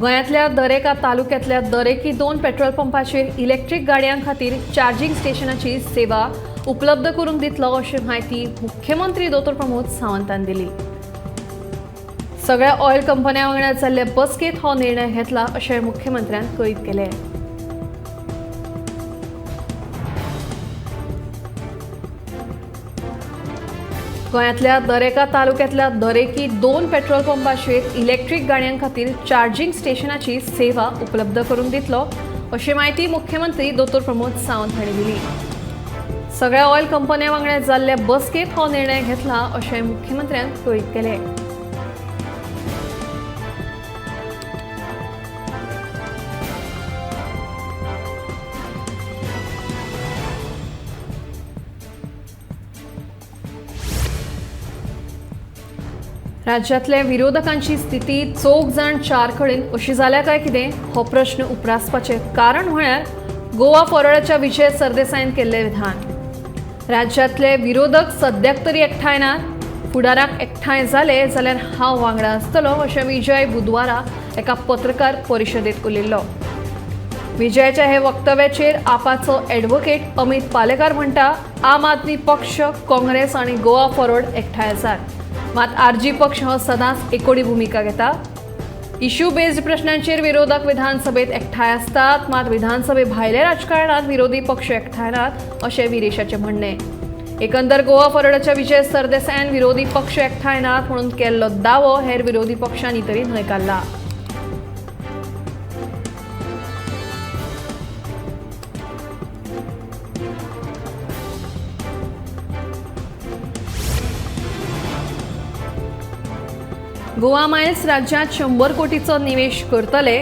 गोंयांतल्या दरेका तालुक्यांतल्या दरेकी 2 पेट्रोल पंपाचेर इलेक्ट्रीक गाडयां खातीर चार्जिंग स्टेशनाची सेवा उपलब्ध करून दितलो अशी म्हायती मुख्यमंत्री दोतोर प्रमोद सावंतान दिली. सगळ्या ऑयल कंपन्यां वांगडा जाल्ले बसकेंत हो निर्णय घेतला अशें मुख्यमंत्र्यान कळीत केलें. गोंयांतल्या दरेका तालुक्यांतल्या दरेकी 2 पेट्रोल पंपाचेर इलेक्ट्रीक गाडयां खातीर चार्जिंग स्टेशनाची सेवा उपलब्ध करून दितलो अशी म्हायती मुख्यमंत्री दोतोर प्रमोद सावंत हांणी दिली. सगळ्या ऑयल कंपन्यां वांगडा जाल्ले बसकेंत हो निर्णय घेतला अशें मुख्यमंत्र्यान कळीत केलें. राज्यातल्या विरोधकांची स्थिती चौग जाण 4 कडेन अशी जाल्या काय कितें हो प्रश्न उप्रासपाचें कारण म्हळ्यार गोवा फॉरवर्डाच्या विजय सरदेसायान केल्लें विधान. राज्यातले विरोधक सद्याक तरी एकठांय नात, फुडाराक एकठांय जाले जाल्यार हांव वांगडा आसतलो अशें विजय बुधवारा एका पत्रकार परिशदेंत उलयल्लो. विजयाच्या हे वक्तव्याचेर आपाचो एडवोकेट अमित पालेकार म्हणटा, आम आदमी पक्ष, काँग्रेस आनी गोवा फॉरवर्ड एकठांय आसात, मात आरजी पक्ष हो सदांच एकोडी भुमिका घेता. इश्यू बेस्ड प्रश्नांचेर विरोधक विधानसभेत एकठांय आसतात, मात विधानसभे भायल्या राजकारणात विरोधी पक्ष एकठांय नात अशें विरेशाचें म्हणणें. एकंदर गोवा फॉरवर्डाच्या विजय सरदेसायान विरोधी पक्ष एकठांय नात म्हणून केल्लो दावो हेर विरोधी पक्षांनी तरी न्हयकारला. गोवा मायल्स राज्यात 100 कोटीचो निवेश करतले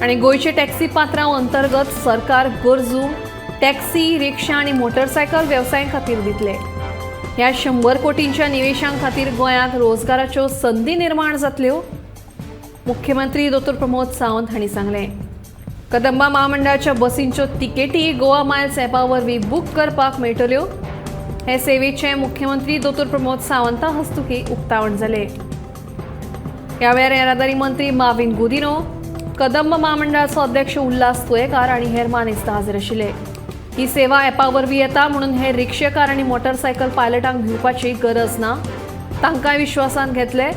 आनी गोंयचे टॅक्सी पात्रांव अंतर्गत सरकार गरजू टॅक्सी, रिक्षा आनी मोटरसायकल वेवसायां खातीर दितले. ह्या 100 कोटींच्या निवेशां खातीर गोंयांत रोजगाराच्यो संदी निर्माण जातल्यो, मुख्यमंत्री दोतोर प्रमोद सावंत हांणी सांगलें. कदंबा म्हामंडळाच्या बसींच्यो तिकेटी गोवा मायल्स ॲपा वरवीं बूक करपाक मेळटल्यो. हे सेवेचें मुख्यमंत्री दोतोर प्रमोद सावंता हस्तुकीं उक्तावण जालें. ह्या वेळार येरादारी मंत्री माविन गुदिनो, कदंब म्हामंडळाचो अध्यक्ष उल्हास तुयेकार आनी हेर मानेस्त हाजीर आशिल्ले. ही सेवा ॲपा वरवीं येता म्हणून हे रिक्षेकार आनी मोटरसायकल पायलटांक भिवपाची गरज ना, तांकांय विश्वासांत घेतले.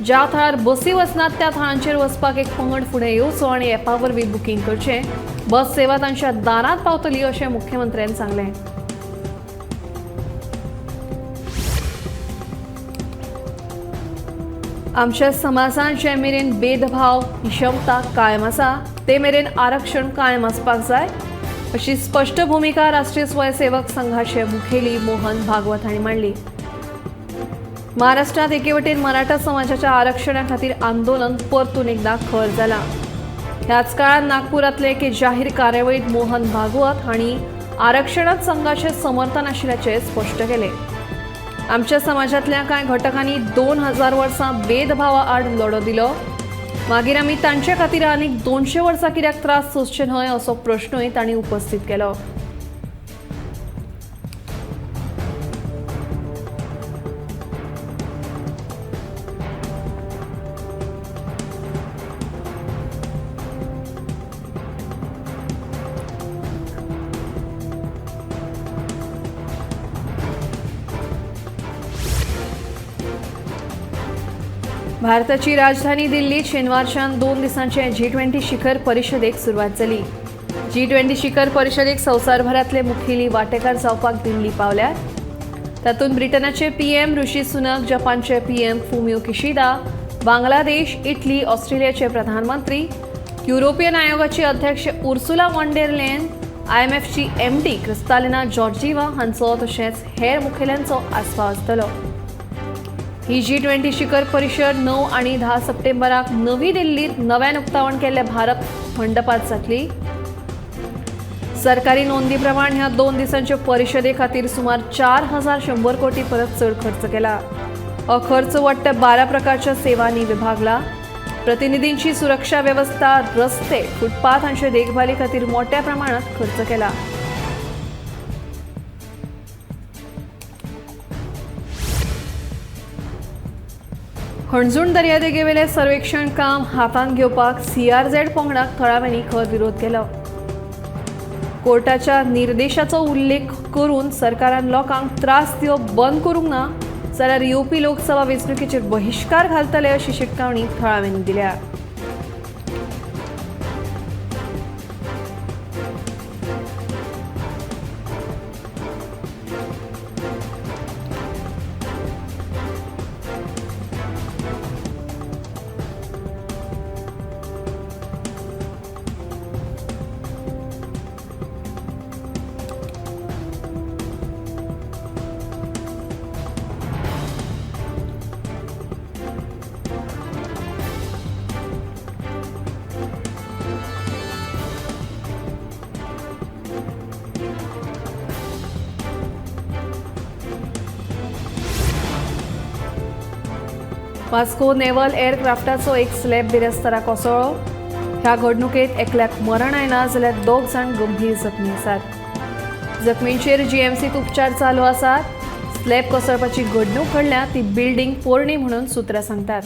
ज्या थळार बसी वचनात त्या थळांचेर वचपाक एक पंगड फुडें येवचो आनी ॲपा वरवीं बुकींग करचें. बस सेवा तांच्या दारांत पावतली अशें मुख्यमंत्र्यान सांगलें. आमच्या समाजांत जे मेरेन भेदभाव, विषमता कायम आसा ते मेरेन आरक्षण कायम आसपाक जाय अशी स्पश्ट भुमिका राष्ट्रीय स्वयंसेवक संघाचे मुखेली मोहन भागवत हांणी मांडली. महाराष्ट्रात एके वटेन मराठा समाजाच्या आरक्षणा खातीर आंदोलन परतून एकदा खर जालां. ह्याच काळात नागपुरांतले एके जाहीर कार्यावळींत मोहन भागवत हांणी आरक्षणात संघाचे समर्थन आशिल्ल्याचें स्पश्ट केलें. आमच्या समाजांतल्या कांय घटकांनी 2000 वर्सां भेदभावा आड लढो दिलो, मागीर आमी तांचे खातीर आनीक 200 वर्सां कित्याक त्रास सोंसचे न्हय असो प्रश्नूय तांणी उपस्थीत केलो. भारताची राजधानी दिल्लीत शेनवारच्यान 2 दिसांचे G20 शिखर परिशदेक सुरवात जाली. G20 शिखर परिशदेक संवसारभरांतले मुखेली वांटेकार जावपाक दिल्ली पावल्यात. तातूंत ब्रिटनाचे PM ऋषी सुनक, जपानचे PM Fumio Kishida, Bangladesh, Italy, ऑस्ट्रेलियाचे प्रधानमंत्री, युरोपियन आयोगाचे अध्यक्ष उर्सुला वॉन डेर लेयन, IMFची MD Kristalina Georgieva हांचो तशेंच हेर मुखेल्यांचो आस्पाव आसतलो. ही G20 शिखर परिशद 9 आनी 10 सप्टेंबराक नवी दिल्लीत नव्यान उक्तावण केल्ल्या भारत मंडपात जातली. सरकारी नोंदी प्रमाण ह्या 2 दिसांच्या परिशदे खातीर सुमार 4100 कोटी परस चड खर्च केला. हो खर्च वट्ट 12 प्रकारच्या सेवांनी विभागला. प्रतिनिधींची सुरक्षा वेवस्था, रस्ते, फुटपाथ हांचे देखभाली खातीर मोठ्या प्रमाणात खर्च केला. हणजूण दर्यादेगेवेलें सर्वेक्षण काम हातांत घेवपाक सीआरझेड पंगडाक थळाव्यांनी खर विरोध केलो. कोर्टाच्या निर्देशाचो उल्लेख करून सरकारान लोकांक त्रास दिवप बंद करूंक ना जाल्यार येवपी लोकसभा वेंचणुकेचेर बहिश्कार घालतले अशी शिटकावणी थळाव्यांनी दिल्या. वास्को नेव्हल एअरक्राफ्टाचो एक स्लॅब बिरेस्तारा कोसळ्ळो. ह्या घडणुकेत एकल्याक मरण आयलां जाल्यार 2 जाण गंभीर जखमी आसात. जखमींचेर जीएमसीत उपचार चालू आसात. स्लॅब कोसळपाची घडणूक घडल्या ती बिल्डिंग पोरणी म्हणून सुत्रां सांगतात.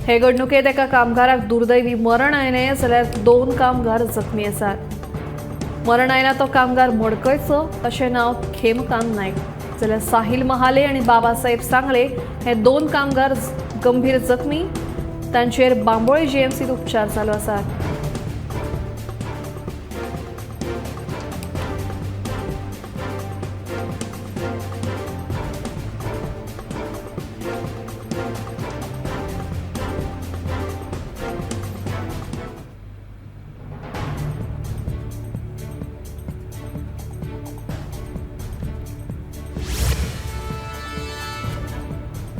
हे घडणुकेत एका कामगाराक दुर्दैवी मरण आयलें जाल्यार 2 कामगार जखमी आसात. मरण आयला तो कामगार मडकयचो अशें नांव खेमकांत नायक, जाल्यार साहिल महाले आनी बाबासाहेब सांगले हे 2 कामगार गंभीर जखमी. तांचेर बांबोळे जीएमसीत उपचार चालू आसात.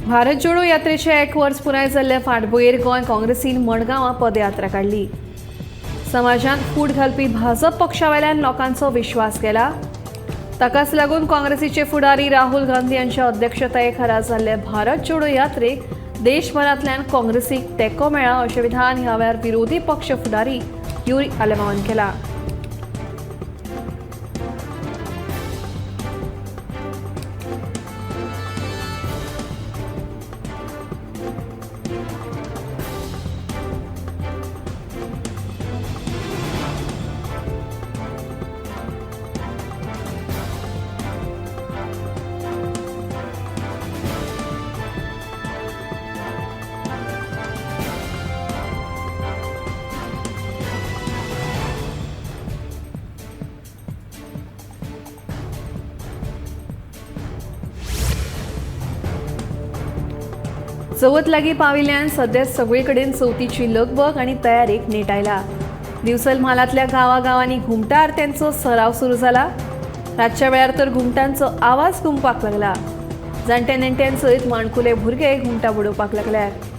भारत जोडो यात्रेचे 1 वर्स पुराय जाल्ले फाटभुंयेर गोंय काँग्रेसीन मडगांवां पदयात्रा काडली. समाजांत फूट घालपी भाजप पक्षावेल्यान लोकांचो विश्वास गेला. ताकाच लागून काँग्रेसीचे फुडारी राहुल गांधी हांच्या अध्यक्षताये खाला जाल्ले भारत जोडो यात्रेक देशभरांतल्यान काँग्रेसीक तेंको मेळ्ळा अशें विधान ह्या वेळार विरोधी पक्ष फुडारी युरी आलेमांवान केला. चवथ लागीं पाविल्ल्यान सद्या सगळे कडेन चवथीची लगबग आनी तयारेक नेट आयला. दिवचल म्हालांतल्या गांवागांवांनी घुमटा आरत्यांचो सराव सुरू जाला. रातच्या वेळार तर घुमटांचो आवाज घुमपाक लागला. जाणट्या नेणट्यां सयत माणकुले भुरगे घुमटां बडोवपाक लागल्यात.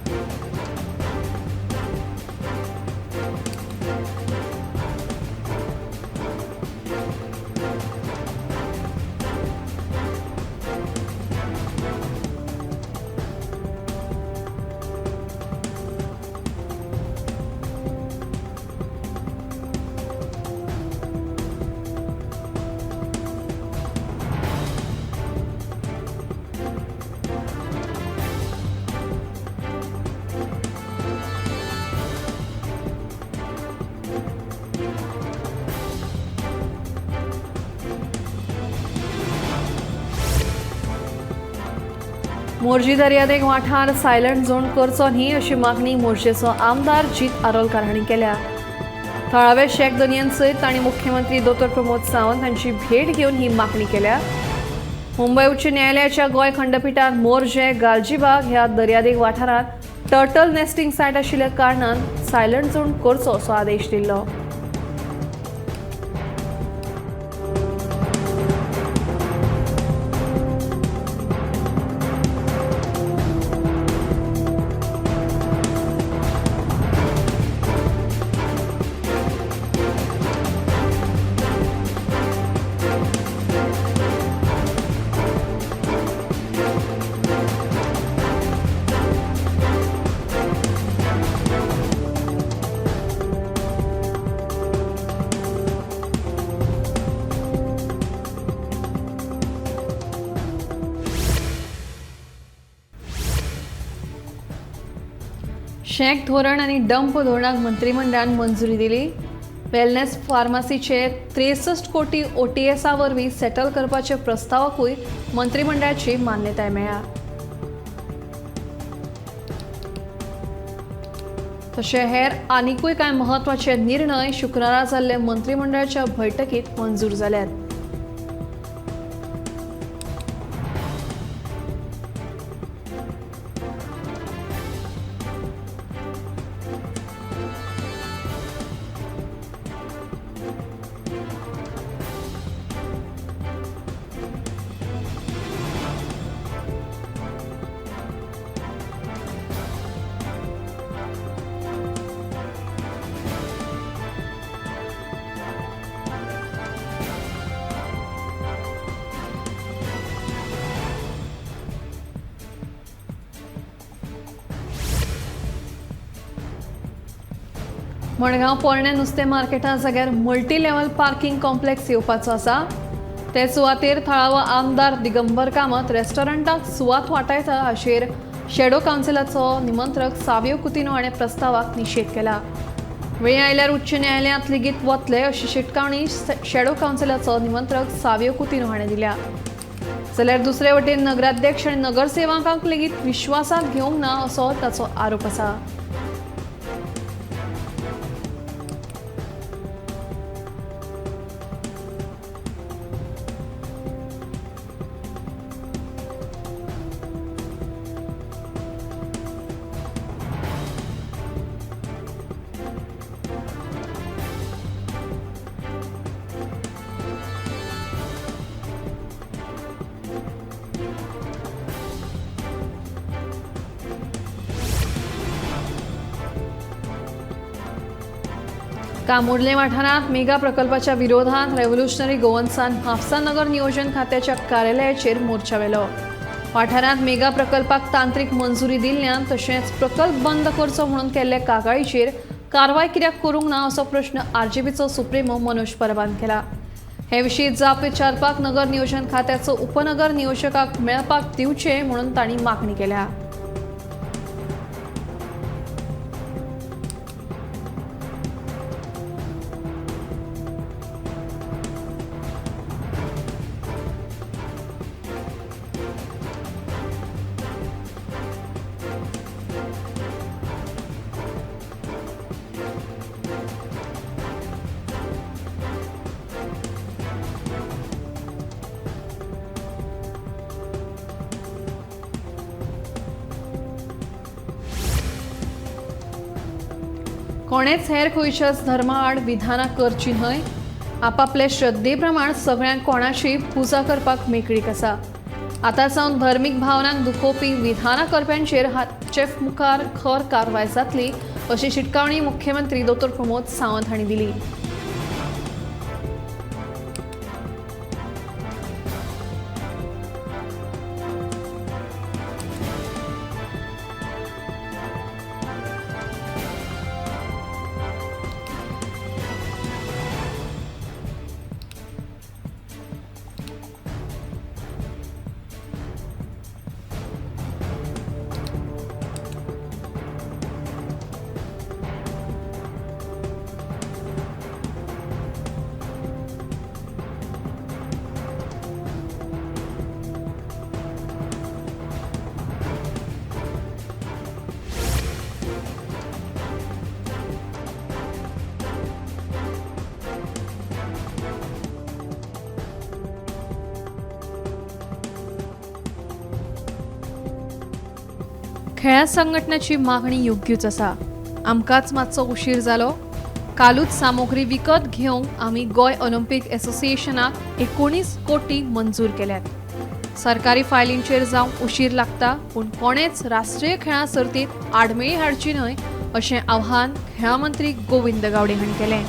मोरजी दर्यादेग वाठार सायलंट झोन करचो न्ही अशी मागणी मोरजेचो आमदार जीत आरोलकार हांणी केल्या. थळावे शेख दनयन सयत तांणी मुख्यमंत्री दोतोर प्रमोद सावंत हांची भेट घेवन ही मागणी केल्या. मुंबय उच्च न्यायालयाच्या गोंय खंडपिठान मोरजे गालजीबाग ह्या दर्यादेग वाठारांत टर्टल नेस्टिंग सायट आशिल्ल्या कारणान सायलंट झोन करचो असो आदेश दिल्लो. शॅक धोरण आनी डंप धोरणाक मंत्रिमंडळान मंजुरी दिली. वेलनेस फार्मासीचे 63 कोटी ओटीएसा वरवीं सेटल करपाचे प्रस्तावाकूय मंत्रिमंडळाची मान्यताय मेळ्ळ्या. तशें हेर आनिकूय कांय म्हत्वाचे निर्णय शुक्रारा जाल्ले मंत्रिमंडळाच्या बैठकीत मंजूर जाल्यात. मडगांव पोरणें नुस्तें मार्केटा जाग्यार मल्टी लेवल पार्किंग कॉम्प्लेक्स येवपाचो आसा. ते सुवातेर थळावो आमदार दिगंबर कामत रेस्टॉरंटाक सुवात वाटायता हाचेर शेडो कावन्सिलाचो निमंत्रक सावियो कुतिनो हाणें प्रस्तावाक निशेध केला. वेळ आयल्यार उच्च न्यायालयांत लेगीत वतले अशी शिटकावणी शेडो कावन्सिलाचो निमंत्रक सावियो कुतिनो हाणें दिल्या. जाल्यार दुसरे वटेन नगराध्यक्ष आनी नगरसेवकांक लेगीत विश्वासांत घेवंक ना असो ताचो आरोप आसा. कामुर्ले वाठारांत मेगा प्रकल्पाच्या विरोधात रेव्होल्युशनरी गोवन्सान म्हापसा नगर नियोजन खात्याच्या कार्यालयाचेर मोर्चा व्हेलो. वाठारांत मेगा प्रकल्पाक तांत्रिक मंजुरी दिल्ल्यान तशेंच प्रकल्प बंद करचो म्हणून केल्ल्या कागाळीचेर कारवाय कित्याक करूंक ना असो प्रश्न आरजीपीचो सुप्रिमो मनोज परबान केला. हे विशीं जाप विचारपाक नगर नियोजन खात्याचो उपनगर नियोजकाक मेळपाक दिवचे म्हणून तांणी मागणी केल्या. कोणेच हेर खंयच्याच धर्मा आड विधानां करची न्हय. आपापले श्रद्धे प्रमाण सगळ्यांक कोणाची पुजा करपाक मेकळीक आसा. आतां सावन धर्मीक भावनांक दुखोवपी विधानां करप्यांचेर हाचे मुखार खर कारवाय जातली अशी शिटकावणी मुख्यमंत्री दोतोर प्रमोद सावंत हांणी दिली. खेळां संघटनेची मागणी योग्यूच आसा. आमकांच मातसो उशीर जालो. कालूच सामुग्री विकत घेवंक आमी गोंय ऑलिम्पीक एसोसिएशनाक 19 कोटी मंजूर केल्यात. सरकारी फायलींचेर जावंक उशीर लागता, पूण कोणेच राष्ट्रीय खेळां सर्तींत आडमेळी हाडची न्हय अशें आव्हान खेळां मंत्री गोविंद गावडे हांणी केलें.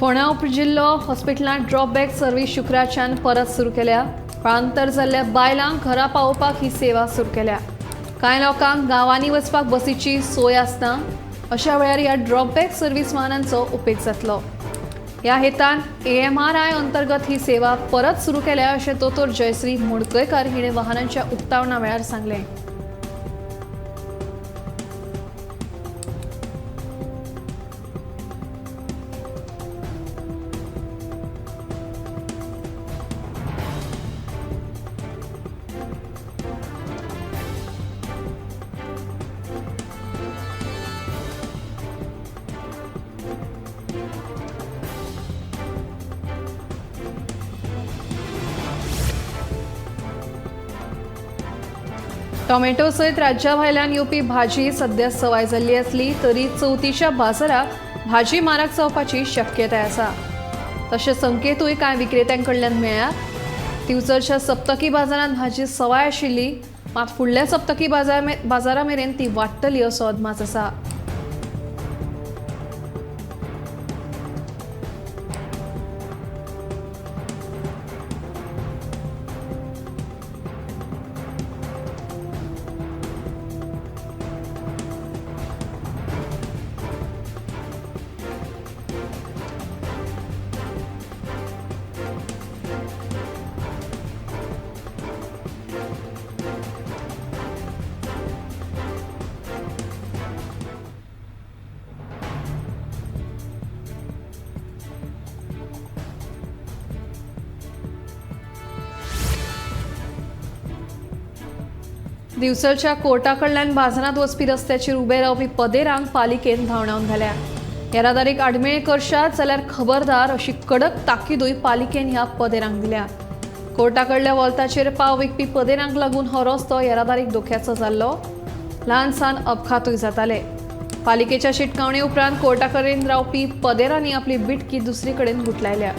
फोंड्या उपजिल्लो हॉस्पिटलांत ड्रॉप बॅग सर्वीस शुक्रारच्यान परत सुरू केल्या. कळांतर जाल्ल्या बायलांक घरा पावोवपाक ही सेवा सुरू केल्या. कांय लोकांक गांवांनी वचपाक बसीची सोय आसना, अशा वेळार ह्या ड्रॉप बॅग सर्वीस वाहनांचो उपेग जातलो. ह्या हेतान AMRI अंतर्गत ही सेवा परत सुरू केल्या अशें दोतोर जयश्री मुडकयकार हिणें वाहनांच्या उक्तावणा वेळार सांगलें. टोमॅटो सयत राज्या भायल्यान येवपी भाजी सध्या सवाय जाल्ली आसली तरी चवथीच्या बाजाराक भाजी म्हारग जावपाची शक्यताय आसा. तशे संकेतूय कांय विक्रेत्यां कडल्यान मेळ्ळ्या. दिवचलच्या सप्तकी बाजारांत भाजी सवाय आशिल्ली, मात फुडल्या सप्तकी बाजारा मेरेन ती वाडटली असो अदमास आसा. दिवचलच्या कोर्टा कडल्यान बाजारांत वचपी रस्त्याचेर उबे रावपी पदेरांक पालिकेन धांवडावन घाल्या. येरादारीक आडमेळ करशात जाल्यार खबरदार अशी कडक ताकीदूय पालिकेन ह्या पदेरांक दिल्या. कोर्टा कडल्या वॉल्ताचेर पाव विकपी पदेरांक लागून हो रस्तो येरादारीक धोक्याचो जाल्लो. ल्हान सान अपघातूय जाताले. पालिकेच्या शिटकावणे उपरांत कोर्टा कडेन रावपी पदेरांनी आपली बिटकी दुसरी कडेन गुटलायल्या.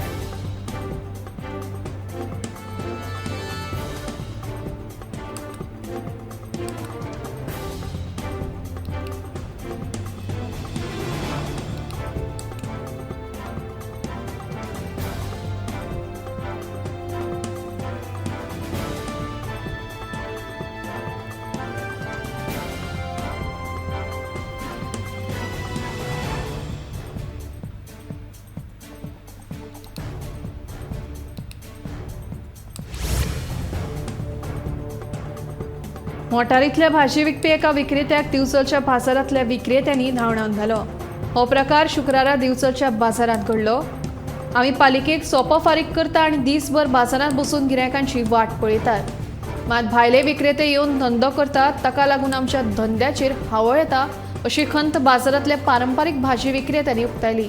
मोटारींतल्या भाजी विकपी एका विक्रेत्याक दिवचलच्या बाजारांतल्या विक्रेत्यांनी धांवडावन घालो. हो प्रकार शुक्रारा दिवचलच्या बाजारांत घडलो. आमी पालिकेक सोपो फारीक करता आनी दीसभर बाजारांत बसून गिरायकांची वाट पळयतात, मात भायले विक्रेते येवन धंदो करतात, ताका लागून आमच्या धंद्याचेर हावळ येता अशी खंत बाजारांतल्या पारंपारीक भाजी विक्रेत्यांनी उक्तायली.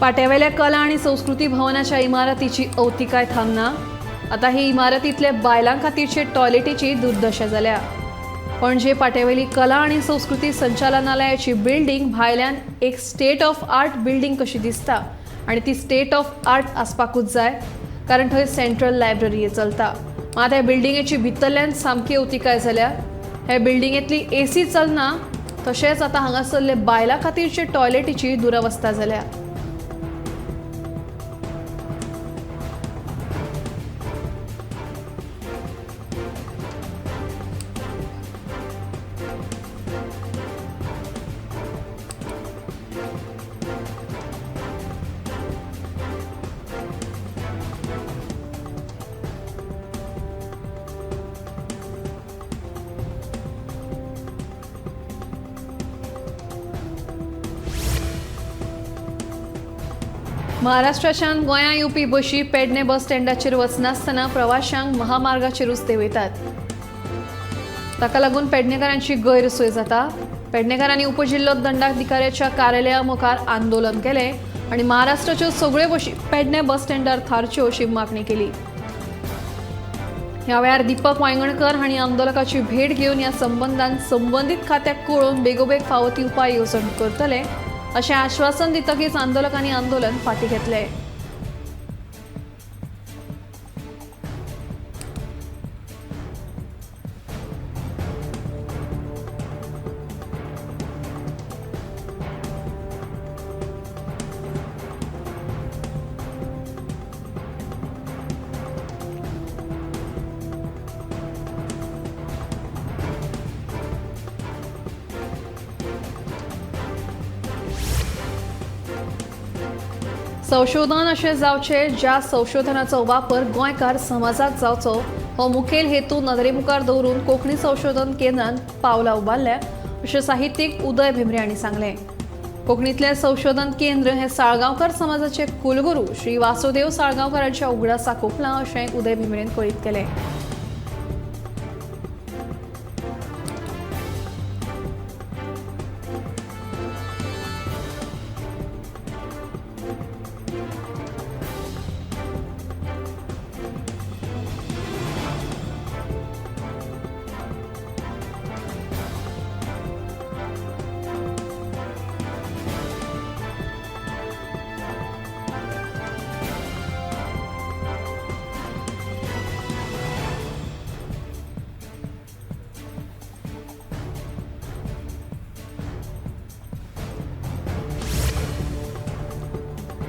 पाट्यावेल्या कला आणि संस्कृती भवनाच्या इमारतीची अवतिकाय थांबना. आता ही इमारतींतल्या बायलां खातीरचे टॉयलेटीची दुर्दशा जाल्या. पणजे पाट्यावेली कला आणि संस्कृती संचालनालयाची बिल्डिंग भायल्यान एक स्टेट ऑफ आर्ट बिल्डिंग कशी दिसता आनी ती स्टेट ऑफ आर्ट आसपाकूच जाय, कारण थंय सेंट्रल लायब्ररी चलता. मात ह्या बिल्डिंगेची भितरल्यान सामकी अवतिकाय जाल्या. ह्या बिल्डिंगेंतली एसी चलना, तशेंच आतां हांगासरले बायलां खातीरचे टॉयलेटीची दुरवस्था जाल्या. महाराष्ट्राच्यान गोंया येवपी बशी पेडणे बस स्टँडाचेर वचनासतना प्रवाशांक महामार्गाचेरूच देंवयतात. ताका लागून पेडणेकारांची गैरसोय जाता. पेडणेकारांनी उपजिल्लो दंडाधिकाऱ्याच्या कार्यालया मुखार आंदोलन केलें आनी महाराष्ट्राच्यो सगळ्यो बशी पेडणे बस स्टँडार थारच्यो अशी मागणी केली. ह्या वेळार दीपक वायंगणकर हांणी आंदोलकाची भेट घेवन ह्या संबंदान संबंदीत खात्याक कळोवन बेगोबेग फावो ती उपाय येवजण करतले अशें आश्वासन दितकीच आंदोलकांनी आंदोलन फाटीं घेतलें. संशोधन अशें जावचें ज्या संशोधनाचो वापर गोंयकार समाजाक जावचो हो मुखेल हेतू नदरे मुखार दवरून कोंकणी संशोधन केंद्रान पावलां उबारल्या अशें साहित्यीक उदय भेंब्रे हांणी सांगलें. कोंकणीतलें संशोधन केंद्र हें साळगांवकर समाजाचे कुलगुरू श्री वासुदेव साळगांवकरांच्या उगडासाक ओंपलां अशें उदय भेंब्रेन कळीत केलें.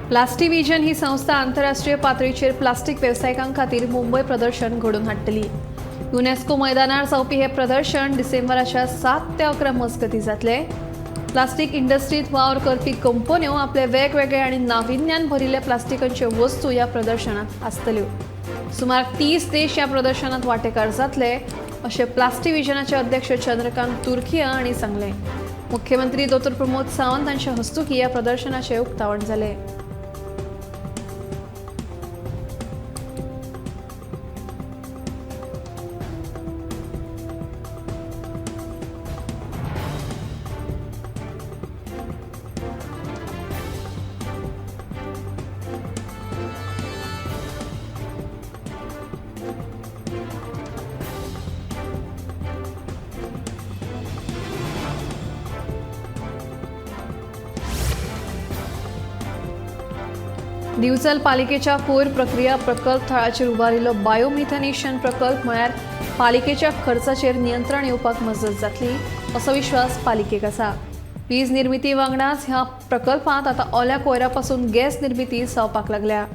प्लास्टिव्हिजन ही संस्था आंतरराष्ट्रीय पातळीचेर प्लास्टीक वेवसायिकां खातीर मुंबय प्रदर्शन घडोवन हाडटली. युनेस्को मैदानार जावपी हें प्रदर्शन डिसेंबराच्या 7 ते 11 मजगतीं जातलें. प्लास्टीक इंडस्ट्रींत वावर करपी कंपन्यो आपले वेगवेगळे आनी नाविन्यान भरिल्ले प्लास्टिकांच्यो वस्तू ह्या प्रदर्शनांत आसतल्यो. सुमार 30 देश ह्या प्रदर्शनांत वांटेकार जातले अशें प्लास्टिव्हिजनाचे अध्यक्ष चंद्रकांत तुर्किया हांणी सांगलें. मुख्यमंत्री दोतोर प्रमोद सावंत हांचे हस्तुकीं ह्या प्रदर्शनाचें उक्तावण जालें. दिवचल पालिकेच्या कोयर प्रक्रिया प्रकल्प थळाचेर उबारिल्लो बायोमिथेनेशन प्रकल्प म्हळ्यार पालिकेच्या खर्चाचेर नियंत्रण येवपाक मजत जातली असो विश्वास पालिकेक आसा. वीज निर्मिती वांगडाच ह्या प्रकल्पांत आतां ओल्या कोयरा पासून गॅस निर्मिती जावपाक लागल्या.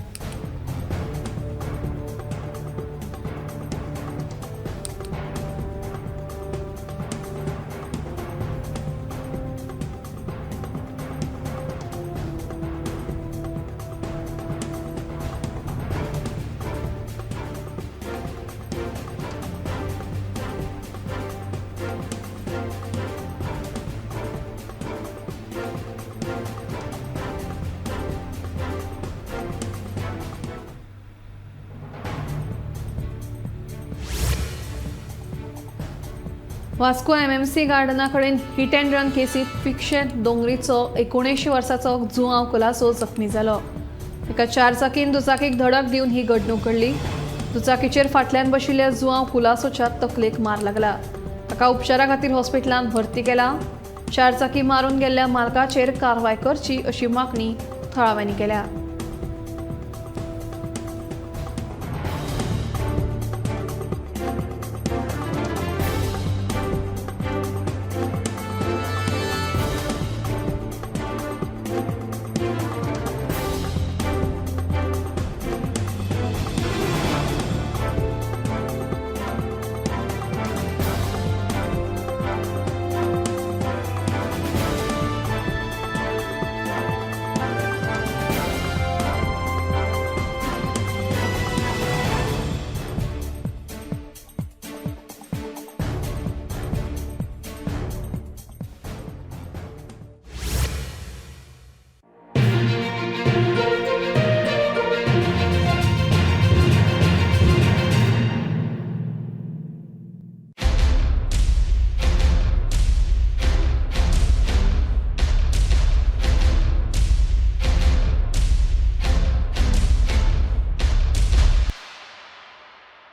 वास्को एमएमसी गार्डना कडेन हिट अँड रन केसीत पिक्षें दोंगरीचो 79 वर्साचो जुआंव कुलासो जखमी जालो. एका चारचाकीन दुचाकीक धडक दिवन ही घडणूक घडली. दुचाकीचेर फाटल्यान बशिल्ल्या जुआंव कुलासोच्या तकलेक मार लागला. ताका उपचारा खातीर हॉस्पिटलांत भरती केला. चारचाकी मारून गेल्ल्या मालकाचेर कारवाय करची अशी मागणी थळाव्यांनी केल्या.